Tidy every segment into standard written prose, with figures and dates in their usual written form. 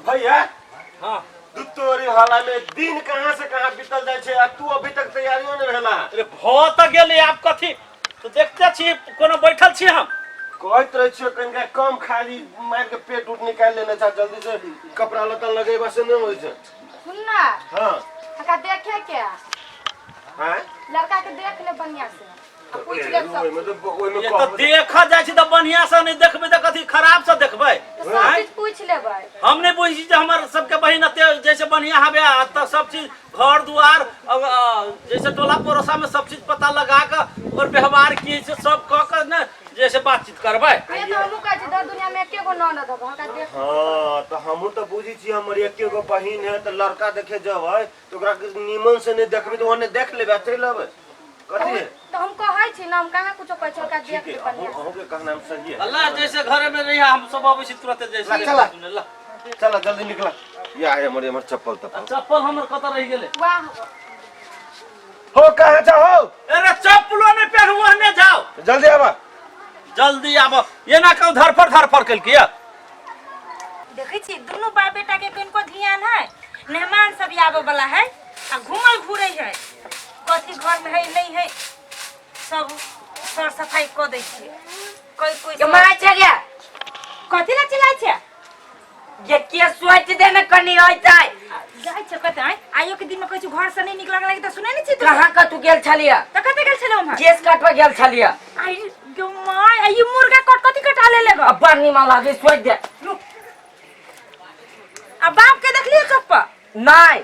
भैया। हाँ। दू तोरी हाला में दिन कहाँ से कहाँ बीतल जाइ छै आ तू अभी तक तैयारियो नहीं भेला। अरे भ तऽ गेलै, आब कथी तो देखते छी, कोनो बैठल छी हम। कहैत रहै छियो कनिका कम खाली मारि के पेट उट निकालि लेने छ, जल्दी से कपड़ा लत्ता लगेबा से नहीं होइ छै। सुन ना। हाँ। हका देखे के। हैं? लड़का के देख ले बढ़िया से आ पूछ ले सब। ओहिमे तऽ ओहिमे ये तऽ कहबै देखा जाइ छै तऽ बढ़िया से नहीं देखबै तऽ कथी खराब से देखबै? तऽ सब चीज पूछ लेबै। हम नहीं बुझी जे हमर सबके बहिन एते जैसे बढ़िया हवे आ तऽ सब चीज घर दुआर जैसे टोला पड़ोसा में सब चीज पता लगा के और व्यवहार की छै सब कह के ने जैसे बातचीत करबै। ये तऽ हमहूँ कहै छी दर दुनिया में एके गो ननद हब, हका देख। हाँ तऽ हमहूँ तऽ बुझी छी हमर एके गो बहिन है, तऽ लड़का देखे जबै तऽ ओकरा नीमन से नहीं देखबै तऽ ओने देख लेबै आ चलि अबै कथी है? तऽ हम कहै छी ना, हम कहाँ कुछो कहै छी, हका देख ठीक है। ले बढ़िया। अहूँ के कहना सही है। अल्लाह जैसे घरे में रही हम सब अबै छी तुरंत जैसे। चला। ला। चला जल्दी निकला, या है हमर हमर चप्पल तप्पल। चप्पल हमर कतऽ रहि गेलै? वाह। हो कहाँ जाओ? अरे चप्पलो नहीं पहनू, ओहने जाओ। जल्दी आबा। जल्दी आब, एना कहूँ धरफड़ धरफड़ केलकै या। देखै छी दुनू बाप बेटा के कनिको ध्यान है? मेहमान सब आबे वाला है आ घूमल घूरे है, कथी घर में है नहीं है सब सर सफाई कऽ दै छियै। कोई कोई के मारै छै गे? कथी ला चिल्लाइ छै? ये के सोच दे ने कनी होइतै। जाइ छै कतै आइयो के दिन में कहै छी घर से नहीं निकलऽ लागी तऽ सुनै नहीं छी तू। कहाँ कतू गेल छलियै? तऽ कतऽ गेल छलौ उम्हर? केस काटबा गेल छलियै। आई गो my, I मुर्गा कट कथी कटा ले लेगा? अब बड़ नीमन लागे, सोच दे। आ बाप के देखलियै चौक पर? नहीं।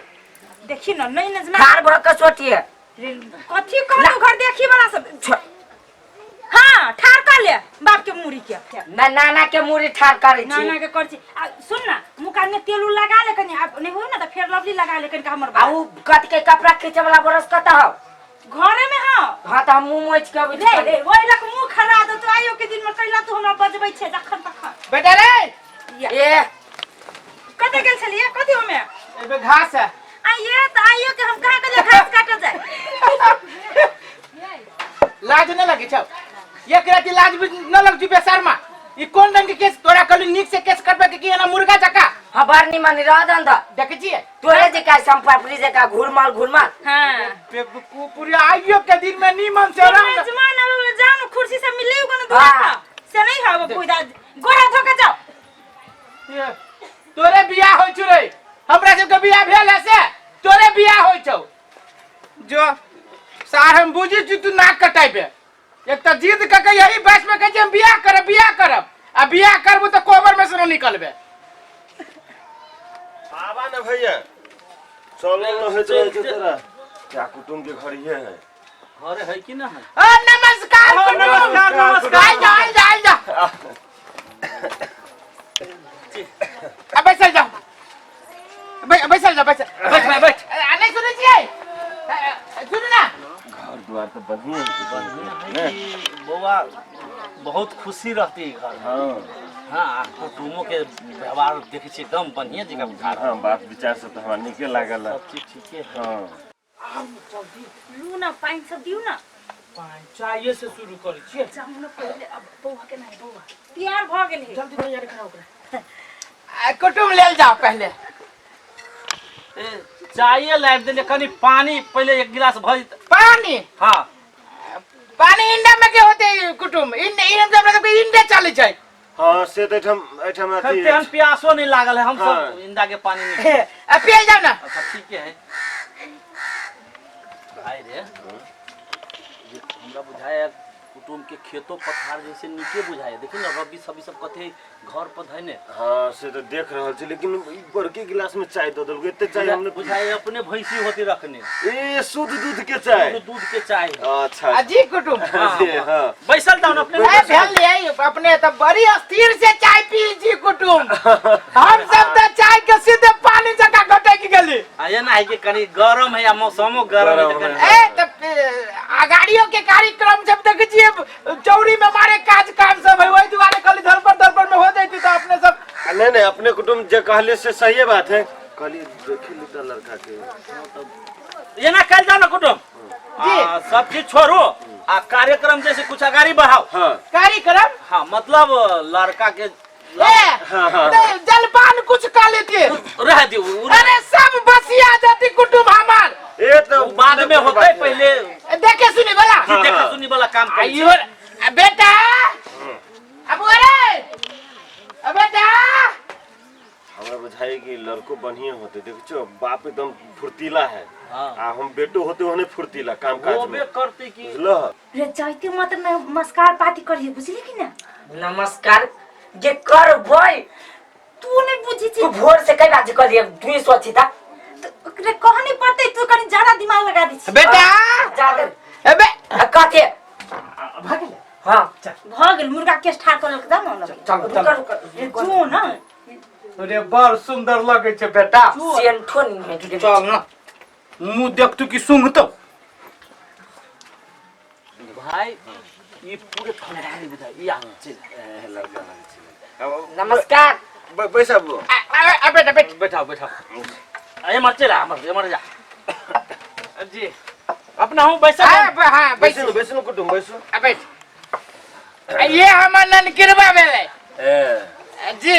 देखी न नहीं नजमा। खार भर के सोचिए। कथी कहलू घर देखी वाला सब? हाँ ठार कर ले बाप के मुड़ी के। ना नाना के मुड़ी ठार करै छी। नाना के कर छी। आ सुन ना, मुँह कान में तेल उल लगा ले कनी, आ नहीं हो ना त फेर लवली लगा ले कनी हमर आ बाप। उ कत के कपड़ा खींचे वाला बरस कत हो? घरे में। हाँ हाँ त हम मुंह मोछ के अबै छी। रे रे ओइ लक मुंह खरा दे तो आइयो के दिन में कैला तू हमरा बजबै छे जखन तखन। बेटा रे। ए। कते गेल छलिए कथी होमे? एबे घास है। आइए त आइयो के हम कहाँ गेलिए घास काटे जाय। लाज न लगे छौ एक राति? लाज भी न लग छी बेशर्मा? ई कोन रंग के केस तोरा कहली नीक से केस कटबे के की एना मुर्गा जका? हाँ बड़ निमन रह दन द। देखै छियै तोरे जे संपापड़ी जका घुरमाल घुरमाल। हां। बेवकूफ, आइयो के दिन में नीमन से रंग। मेजमान आवे वाला जाओ ना कुर्सी से मिले कोनो दूरा हाँ। पर से नहीं हवे पूजा गोरा धोके जाओ। ये, तोरे बियाह होइ छौ रे, हमरा सबके बियाह भेल है से तोरे बियाह होइ छौ। जो सार हम बुझी छी तू नाक कटाइबे। एक तऽ जिद कऽ के यही बस में कहै छी हम बियाह करब बियाह करब, आ बियाह करबू तऽ कोबर में से न निकलबे। आबा ना भैया, चलो न होइत रहै छै तोरा क्या कुटुम के घर ये है। घरे है कि ना है? अ नमस्कार हाँ, कुटुम। नमस्कार नमस्कार। आइ जा आइ जा आइ जा, आ बैसल जाओ, बैसल जाओ, बैसल। बैठ भाई बैठ। आ नहीं सुनै छियै? सुनू ना। घर द्वार तऽ बढ़िया है ने? बौआ बहुत खुशी रहती है घर में। हाँ। हाँ आ कुटुमो के व्यवहार देखै छियै एकदम बढ़िया जगह बुझा रहल। हाँ बात विचार से तऽ हमरा नीके लागल है। सब चीज ठीके है। हाँ। लू ना पानि सब दियौ ना। पानि चाये से शुरू करै छियै। जाउ ना पहिले, अब बौआ के नहीं बौआ तैयार भऽ गेल है। जल्दी तैयार कराओ ओकरा। आ, कुटुम लेल जाओ पहले। ए, चाये लाबि देलियै, कनि पानी पहिले एक गिलास भऽ जेतै। पानी? हाँ। पानी इंडा में के होते कुटुम? इंडा इंडा हमरा सबके इंडे चलै छै। हाँ से तऽ एहिठाम एहिठाम अथी तेहन प्यासो नहीं लागल है हम हाँ। सब इंदा के पानी नहीं। आ पियल जाओ ना। अच्छा ठीक है। भाई रे, जे हमरा बुझाया कुटुम के खेतो पथार जैसे नीके बुझाया, देखी ना रबी सब्जी सब कते घर पर धैने। हाँ से तऽ देख रहल छी, लेकिन ई बड़की गिलास में चाय दऽ देलकै, एते चाय हमने बुझाया अपने भैंसी होती रखने। ए शुद्ध दूध के चाय। शुद्ध दूध के चाय। अच्छा। आ जी कुटुम। हाँ, जी, हाँ। बैसल जाओ ना अपने। ए भेल लिए अपने तऽ बड़ी अस्थिर से चाय पी जी कुटुम, हम सब तऽ चाय के सीधे पानी जकाँ घटकि गेली। आ एना है कि कनी गरम है या मौसमो गरम है तऽ गरम कनी- है। ए तऽ अगाड़ियों के कार्यक्रम सब देखे छियै चौरी में मारे काज काम सब है, वही दुआरे कहली धरपड़ धरपड़ में हो जैती तऽ अपने सब। आ, नहीं नहीं अपने कुटुम्ब जे कहले से सही बात है, कहली देखी ली तऽ लड़का के। एना कल जाओ ना कुटुम। जी। आ, सब चीज छोड़ो आ कार्यक्रम जैसे कुछ अगाड़ी बढ़ाओ। हाँ। कार्यक्रम? हाँ मतलब लड़का के ए, हाँ, हाँ। तो जलपान कुछ कर लेती। रह दियो अरे सब बसिया जाती कुटुंब हमार। ए तो उ बाद में होते, पहले देखे सुनी वाला। हाँ, देखा हाँ। सुनी वाला काम करै। आइयो बेटा, अब अरे अब बेटा, हमरा बुझाई कि लड़को बढ़िया होते। देखो बाप एकदम फुर्तीला है। हाँ। आ हम बेटो होते ओहने फुर्तीला काम काज होबे में। करते की। बुझलो? रे जाइते मत नमस्कार पाती करिए, बुझली कि ना? नमस्कार जे करबै। तू नहीं बुझी छी। तू भोर से कई बात कर दिया, तू ही सोची था। तो ओकरे कह नहीं पड़ते, तू कनी ज्यादा दिमाग लगा दी छी। बेटा। जादे। ए बे कथी? भाग ले। हाँ। भ गेल, मुर्गा केस ठाड़ कर लक जाम न। चल। रुक चल। रुक। रे जो ना। अरे बड़ सुंदर लगे छै बेटा। सेंठो नहीं है। चल ना, मुंह देख तू की सुंघतो। भाई, ई पूरे खानदानी बुझाइ ई आ चल। लड़का लगे छै। अब नमस्कार। बैसा बुआ। आ बेटा, बैठ। बैठाओ बैठाओ, ए मर चल, मर मर जा। जी। अपना हूँ बैसा। हाँ हाँ, बैठ। बैसू बैसू कुटुंब, बैसू। आ, बैठ। आ, ये हमर ननकिरबा भेलै। ए जी,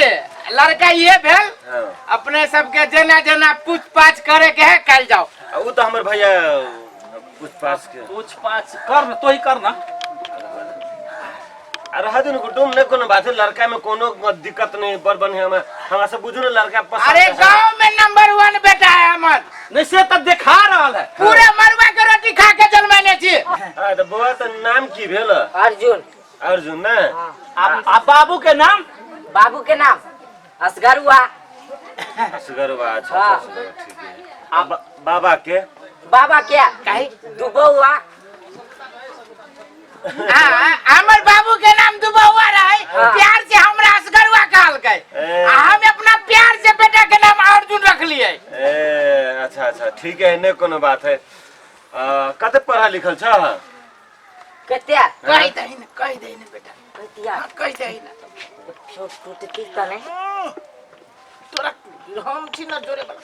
लड़का ये भेल। हाँ। अपने सबके जेना जेना पूछ पाछ करे के है कल जाओ। आ, उ तो हमर भैया पूछ पाछ के। पूछ पाछ कर ना, तो ही कर ना। आ रहा दिन कुटुंब, नहीं कोनो बात है, लड़का में कोनो दिक्कत नहीं, बड़ बढ़िया। हमें हमरा सब बुझू ना लड़का पसंद अरे है। गांव में नंबर 1 बेटा है हमर। नहीं से तो देखा रहल है। पूरे मरुआ के रोटी खा के जन्मैने छी। हाँ, तो बउआ तो नाम की भेल? अर्जुन। अर्जुन ना? आ बाबू के नाम? बाबू के नाम असगरुआ। असगरवा, अच्छा। हाँ। अच्छा, असगरवा, ठीक है। आ बाबा के? बाबा क्या काहे? दुबौआ। हाँ, हमर बाबू के नाम दुबौआ रहे। हाँ। प्यार से हमरा असगरुआ कहलकै। ए। आ हम अपना प्यार से बेटा के नाम अर्जुन रखलिए। ए अच्छा अच्छा, ठीक है, नहीं कोनो बात है। कते पढ़ा लिखल छ? कते? कहि दही ने, कहि दही ने बेटा। कतिया? हाँ, कहि दही ने। टूटती त नहीं। तोरा हम छी ना जोरे वाला।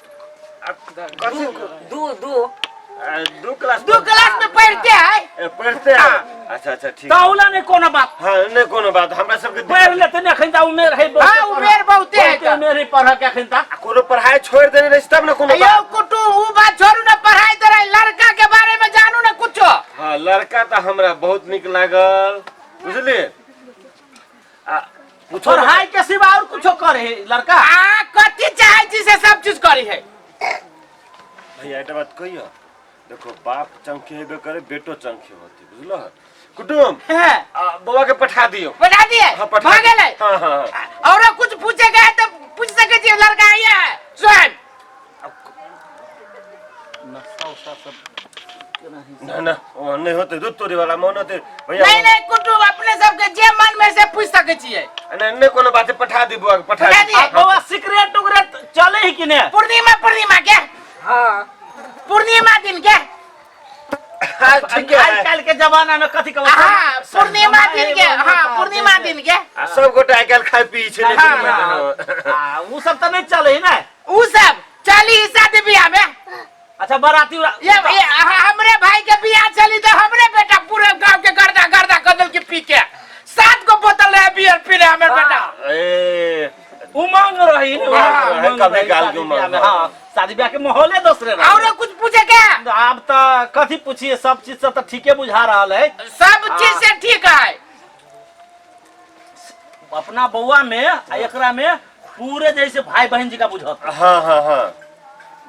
आ, कथी? दू दू। आ, दू क्लास? दू क्लास में पढ़ते है। ए, पढ़ते हैं। अच्छा अच्छा, ठीक। तौला नहीं कोनो बात। हाँ, नहीं कोनो बात, हमरा सबके पढ़ लेते ने अखन ता उमेर है बहुते। हाँ, उमेर बहुते है। बहुते उमेर है पढ़ के अखन ता। आ, कोनो पढ़ाई छोड़ देने रही तब ना कोनो यो बात। कुटुम, ऊ बात छोड़ू ना, पढ़ाई तढ़ाई, लड़का के बारे में जानू ना कुछो। हाँ, लड़का तो हमरा बहुत निक लागल, बुझलिए? आ पूछो ना। पढ़ाई के सिवा और कुछो करे है लड़का? आ कथी चाहे छी से सब चीज करी है। भैया, एकटा बात कहियो, देखो बाप चंखे हेबे करे, बेटो चंखे होते, बुझलो कुटुम? हाँ। आ, बउआ के पठा दियो। पठा दिए? हाँ, पठा। भऽ गेलै? हाँ हाँ हाँ। और कुछ पूछे गए तो पूछ सके छी, लड़का आया है स्वयं। नशा उशा सब? ना ना, ओ नहीं होते, दूध तोड़े वाला मन होते भैया। नहीं नहीं कुटुम, अपने सबके जे मन में से पूछ सके छियै। नहीं नहीं कोनो बात है, पठा दी बउआ के, पठा पठा दी। दिए। आ बौआ, सिगरेट उगरेट चले ही कि ने? पूर्णिमा, पूर्णिमा के। हाँ। पूर्णिमा दिन के। हाँ, ठीक है। आज काल के जमाना में कथी कहब? हाँ, पूर्णिमा दिन के, हाँ, पूर्णिमा दिन के। आ सब गोटा आइ काल्हि खाइ पी छै ने। हाँ, हाँ। आ उ सब त नहीं चले है ना। उ सब चली ही शादी बियाह में। अच्छा, बाराती ये हमरे भाई के बियाह चली तो हमरे बेटा पूरे गांव के गर्दा गर्दा कदल के पी के 7 गो बोतल रहे बियर पी रहे हमर बेटा। ए उमंग रही ने। उमंग रहे, उमंग कभी रही काल शादी के उमंग, ब्याह में, हाँ। हाँ, शादी ब्याह के माहौले दोसरे रहे। और कुछ पूछे के? आब त कथी पूछिए, सब चीज से त ठीके बुझा रहल है। सब चीज से ठीक है। अपना बउआ में आ एकरा में पूरे जैसे भाई बहन जी का बुझत। हाँ हाँ हाँ,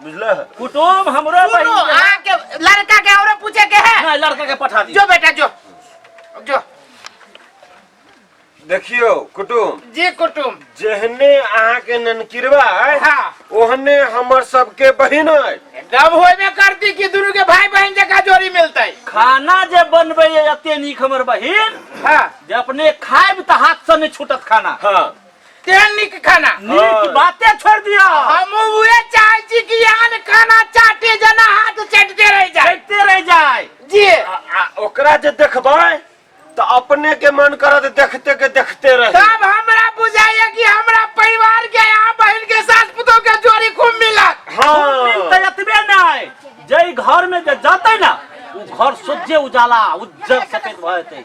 बुझल। कुटुम्ब हमरो सुनो, बहिन के है। अहाँ के लड़का के और पूछे के है? नहीं, लड़का के पठा दी। जो बेटा, जो जो। देखियो कुटुम। जी कुटुम। जेहने अहाँ के ननकिरवा है, हाँ, ओहने हमर सबके बहिन है। एकदम होइबे करती कि दुनू के भाई बहन जका जोड़ी मिलतै। खाना जे बनबै एते नीक हमर बहिन, हाँ, जे अपने खायब त हाथ से नहीं छूटत खाना। हाँ। तेहन नीक खाना। नीक बाते छोड़ दिया। हम उहे चाहे छी कि आन खाना चाटे जना हाथ चटते रह जाए। चटते रह जाए। जी। आ ओकरा जे देखबै तो अपने के मन करत देखते के देखते रहे। तब हमरा बुझाइए कि हमरा परिवार के यहाँ बहन के सास पुतोह के जोड़ी खूब मिलत। हाँ। मिलते एतबे नहीं, जै घर में जे जतै ना उ घर सोझे उजाला उज्जर सफेद भऽ जेतै।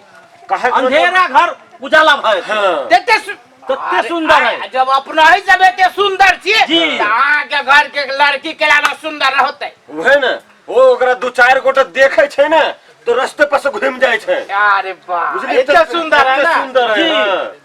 काहे कोनो अंधेरा घर उजाला भऽ जेतै। हाँ। देखते तते सुंदर है। जब अपना ही सब एते सुंदर छी जी। तऽ अहाँके घर के लड़की केला ना सुंदर रहतै। उहे ने, ओ ओकरा दू चारि गोटा देखै छै ने तो रस्ते पर से घुमि जाइ छै। अरे वाह, बुझलियै? एते सुंदर है एते ना। सुंदर है। जी। हाँ।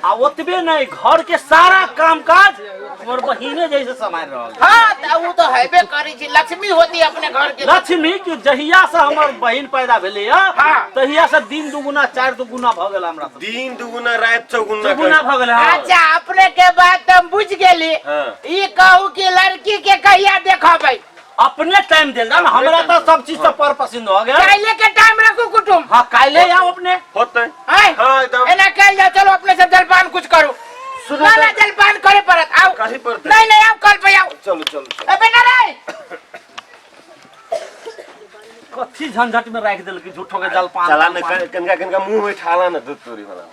आ ओतबे नहीं, घर के सारा काम काज हमर बहिने जैसे सम्हारि रहल है। हाँ, तऽ उ तऽ हेबे करै छै, लक्ष्मी होती अपने घर के। लक्ष्मी कि जहिया से हमर बहिन पैदा भेलै है हाँ। तहिया से दिन दुगुना चारि दुगुना भऽ गेल हमरा सब। दिन दुगुना राति चौगुना। चौगुना भऽ गेल, हाँ। अच्छा, अपने के बात हम बुझ गेली। हाँ। ई कहू कि लड़की के कहिया देखबै? अपने टाइम देल जाओ ना, हमरा तो सब चीज से पर पसंद हो गया। काल्हि के टाइम रखू कुटुम। हाँ, काल्हे आओ अपने। होतै। आय? हाँ, एकदम। एना कयल जाओ, चलो अपने सब जलपान कुछ करू। सुनू ना तऽ- ना, जलपान करे पड़त, आओ। काहे पड़तै? नहीं नहीं, आओ कल पे आओ। चलू चलू चलू। ए बेटा रे, कथी झंझट में राख देलकै झूठो के जलपान। चला ने, कनिका कनिका मुंह में ठाला ने दूध तोरी वाला।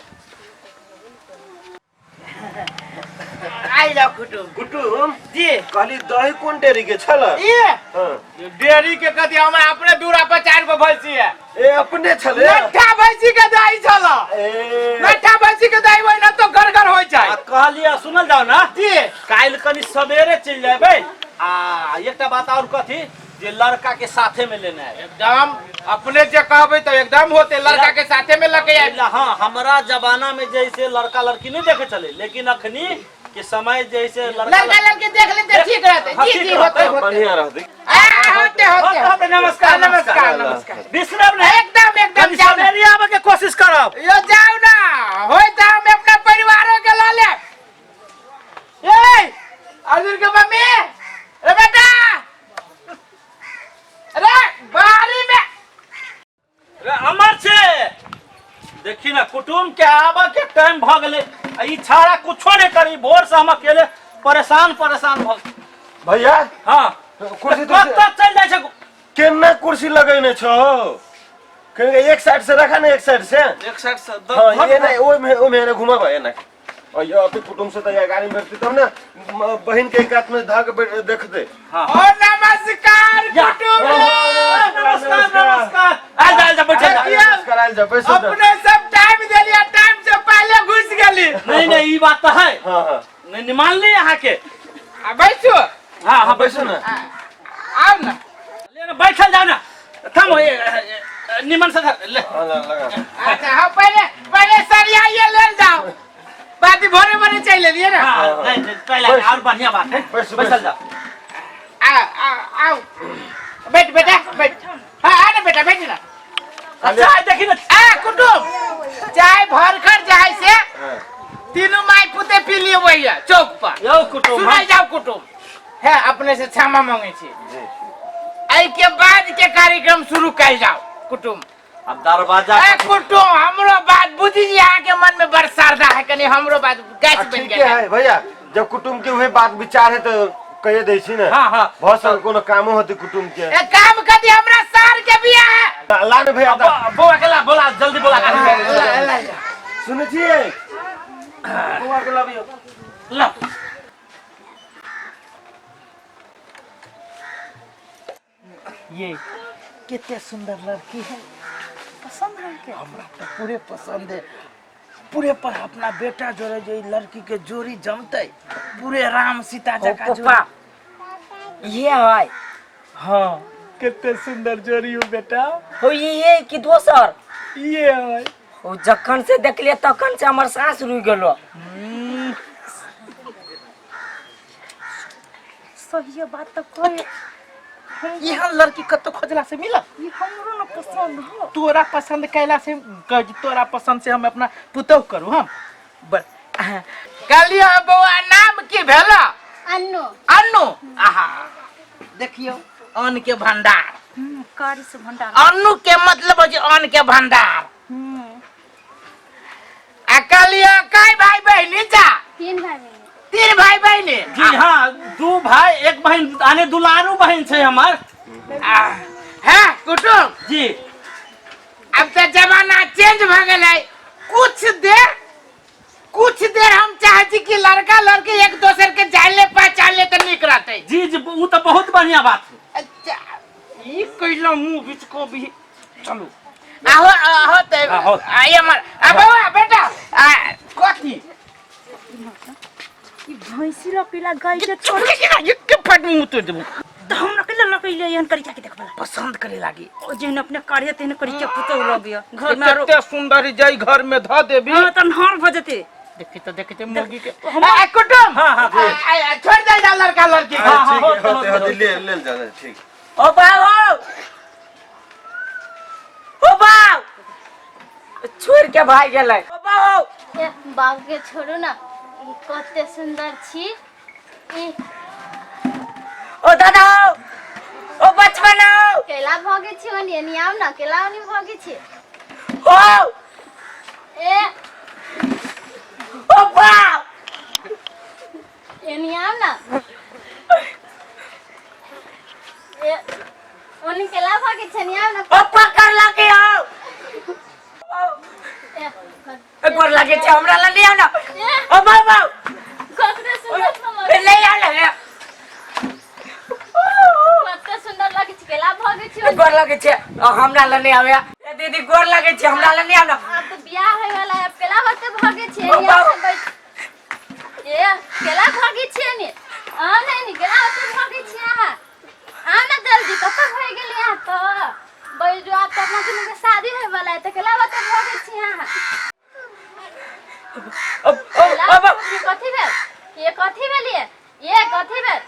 आई जाओ कुटुम। कुटुम जी। कहली दही कोन डेयरी के छल? ई हाँ। डेयरी के कथी, हमरा अपने दूरा पर चार गो भैंसी है। ए, अपने छले? नट्ठा भैंसी के दही छल। ए, नट्ठा भैंसी के दही वही ना तो गड़गड़ हो जाए। आ कहलियै सुनल जाओ ना। जी। काल्हि कनि सवेरे चलि जेबै। आ एकटा बात और कथी जे लड़का के साथे में लेने आयब। एकदम, अपने जे कहबै तऽ एकदम होते, लड़का के साथे में लके आयब। हाँ, हमरा जमाना में जैसे लड़का लड़की नहीं देखे चले, लेकिन अखनी के समय जैसे लड़का लड़का लड़की देख लेते ठीक रहते। हाँ, जी ठीक जी, होते रहते। होते। बढ़िया रहते। आ, होते होते। होते, नमस्कार। नमस्कार नमस्कार। बिसरब नहीं। एकदम एकदम। कनि जाओ ना। सवेरे आबे के कोशिश करब। यो जाओ ना, होय तऽ हम अपना परिवारों के ला लेब। ए अर्जुन के मम्मी, रे बेटा, अरे बारी में रे अमर छे, देखी ना कुटुम के आबऽ के टाइम भऽ गेलै आ ई छाड़ा कुछो नहि करी। भोर से हम अकेले परेशान परेशान भऽ भैया। हाँ। कुर्सी तुर्सी कतऽ चलि जाइ छै? केना कुर्सी लगेने छौ? कनिका एक साइड से रखा ना, एक साइड से। एक साइड से। हाँ, ये ना ओय में ओय में घुमाबा ये ना। और ये अपने कुटुंब से तो गाड़ी में बैठते तब ना बहन के एक हाथ में धाग देखते। हाँ। ओ नमस्कार कुटुम्ब। नमस्कार नमस्कार, आयल जा, आयल जा, बैठल जा। नमस्कार, आयल जा, बैसो जा। अपने सब टाइम देलिया, टाइम से पहले घुस गेली। नहीं नहीं, ई बात तो है। हाँ हाँ। नहीं नहीं, मान ली अहाँ के। आ बैसू। हाँ हाँ, बैसो ना। आउ ना। ले ना, बैठल जाओ ना। थम, निमन से धर ले। हाँ, लगा। अच्छा, हाँ, पहले पहले सरिया ये ले जाओ, बाकी भोरे भोरे चल लेलिए ना। हाँ, नहीं नहीं, पहले बैस। और बढ़िया बात है। बैसो, बैठल बैसो। जाओ। आ आ आओ, बैठ बेटा बैठ। हाँ, आ ना बेटा, बैठ ना। अच्छा, आइ देखी ना। आ कुटुम, चाय भर कर जाए से हाँ। तीनों माई पुते पी लिए वही चौक पर। यौ कुटुम। सुनाई जाओ कुटुम, है अपने से क्षमा मांगे छी। जी। एहि के बाद के कार्यक्रम शुरू कल जाओ कुटुम। अब दरवाजा ए कुटुम, हमरो बात बुझी जी, अहाँ के मन में बड़ श्रद्धा है, कनी हमरो बात गैस बन ठीके गेल है भैया, जब कुटुम के उहे बात विचार है तो कहिए दै छी ने। हाँ हाँ। बहुत सारा कोनो कामो होते कुटुम के। ए काम कदी, हमरा सार के बियाह है। ला ने भैया। अब बौआ के ला, बोला जल्दी बोला। सुनै छियै, बौआ के लाबियौ। ला। ये कितने सुंदर लड़की है, पसंद है के? हमरा तो पूरे पसंद है पूरे पर। अपना बेटा जोड़े जो ई लड़की के जोड़ी जमते, पूरे राम सीता ओ जका पप्पा, जोड़ी। ये है? हाँ, कितने सुंदर जोड़ी हो बेटा। हो ये कि दोसर? ये है। ओ जखन से देखलिए तखन से हमर सांस रुक गेलो। सही बात तो कहे। यहाँ लड़की कतो खोजला से मिला? ई हमरो न पसंद हो। तोरा पसंद कैला से कह, तोरा पसंद से हम अपना पुतोह करू हम बस। कहलियो बौआ, नाम की भेल? अन्नू। अन्नू, आहा, देखियो अन्न के भंडार। कारी से भंडार। अन्नू के मतलब हो छै अन्न के भंडार। आ कहलियो कै भाई बहिनी जा? तीन भाई बहिनी। तीन भाई बहिनी? जी हाँ, दू भाई एक बहन, आने दुलारू बहन छै हमर। है कुटुम। जी। अब तो जमाना चेंज भ गेलै। कुछ देर हम चाहे छी कि लड़का लड़की एक दोसर के जान ले पहचान ले तऽ नीक रहतै। जी जी, उ तऽ बहुत बढ़िया बात है। अच्छा, ई कैला मुंह बीच को भी चलू आहो आहो। ते हाँ, हो। आई हमर आ बौआ बेटा, आ कथी ई भैंसी लकीला गाय के छोड़ एक फट में मुँह तोड़ देबो। तो हम लकीला लकीला एहन करी के देखबला पसंद करे लागी। ओ जेहन अपने कार्य तेहन करी के पुतौ लगिया घर में आरो कते सुंदर जाई घर में ध देबी। हां त नहर भ जेते। देखी तो देखी तो मुर्गी के हम- कुटुम। हाँ, हाँ, छोड़ दे जा लड़का लड़की के। हाँ, ठीक होते, है, होते, होते, होते, ले ले जा ठीक। ओ बाबू, ओ बाबू, छोड़ के भाग गेलै। ओ बाबू, ए, बाबू के छोड़ू ना, ई कते सुंदर छी ई। ओ दादा, ओ बचपन, ओ केला भगे छी ओनी, एनी आउ ना, केला ओनी भगे छी। ओ ए ओ बाप, एनी आउ ना। ए ओनी केला भगे छी, एनी आउ ना। ओ पकड़ लगे आओ। ए, ए, गोर लगे छै हमरा ल ले आउ ना। ए ओ बाबा, कते सुंदर ए, ले आउ ना। कते सुंदर लगे छी, केला भगे छी ए, ओनी। गोर लगे छै ओ, हमरा ल ले आवे। ए दीदी, गोर लगे छै, हमरा ल ले आउ ना। आब तऽ बियाह होय वाला है, केला होते भगे छी। ओ एनी बाबा। आउ बैठ। ए केला भगे छी एनी आउ ने, एनी केला होते भगे छी अहाँ। आउ ने जल्दी, कतऽ भए गेली अहाँ? तऽ बैठ जाउ, आब तऽ अपना दुनू के शादी होय वाला है, तऽ केला होते भगे छी अहाँ? ओ ओ केला ओ बाबा। ये कथी भेल? ये कथी भेल? ये कथी भेल?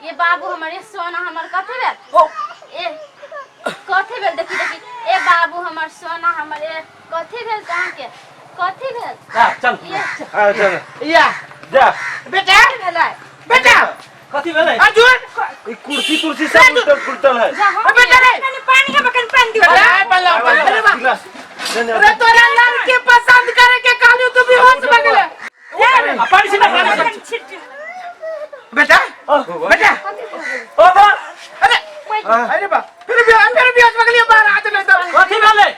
ये बाबू हमर, ये सोना हमर, कथी भेल? ओ ए कथी भेल? देखी देखी, ए बाबू हमर, सोना हमर, ए कथी भेल अहाँके? कथी भेल? जा, चल। ये हाँ चल। या जा। बेटा, भेलै? बेटा। कथी भेलै? अर्जुन। ई कुर्सी तुर्सी सब उल्टल पुलटल है। जा हम बेटा रे। कनी पानी है, कनी पानी दियो। अरे बल्ला बल्ला, अरे बा। गिलास नहीं, नहीं, अरे तोरा लड़के पसंद करे के कहलियो तू बेहोश भ गेले। आ, पानी से ना, पानी से। कनी छिट। बेटा, बेटा। ओ बा, अरे अरे बा, फिर बेहोश भ गेलियो, बाहर आ नहीं तो। कथी भेलै?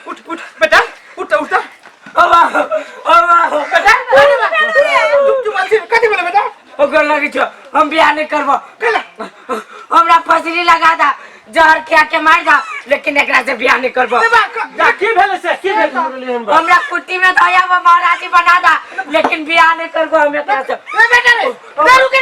उठ उठ बेटा, उठ उठ। ओ बा, ओ बा। बेटा, अरे बा, चुप चुप, अच्छी कथी बोले बेटा? ओ गोर लगे छो, हम बियाह नहीं करबो। केला? हमरा फसरी लगा दा, जहर खिया के मार दा, लेकिन एकरा से बियाह नहीं करबो। अरे बा, जा, की भेलै से? की भेलै? हमरा कुट्टी में धोया में महाराजी बना दा, लेकिन बियाह नहीं करबो हम एकरा से। ए बेटा रे, रे रुक।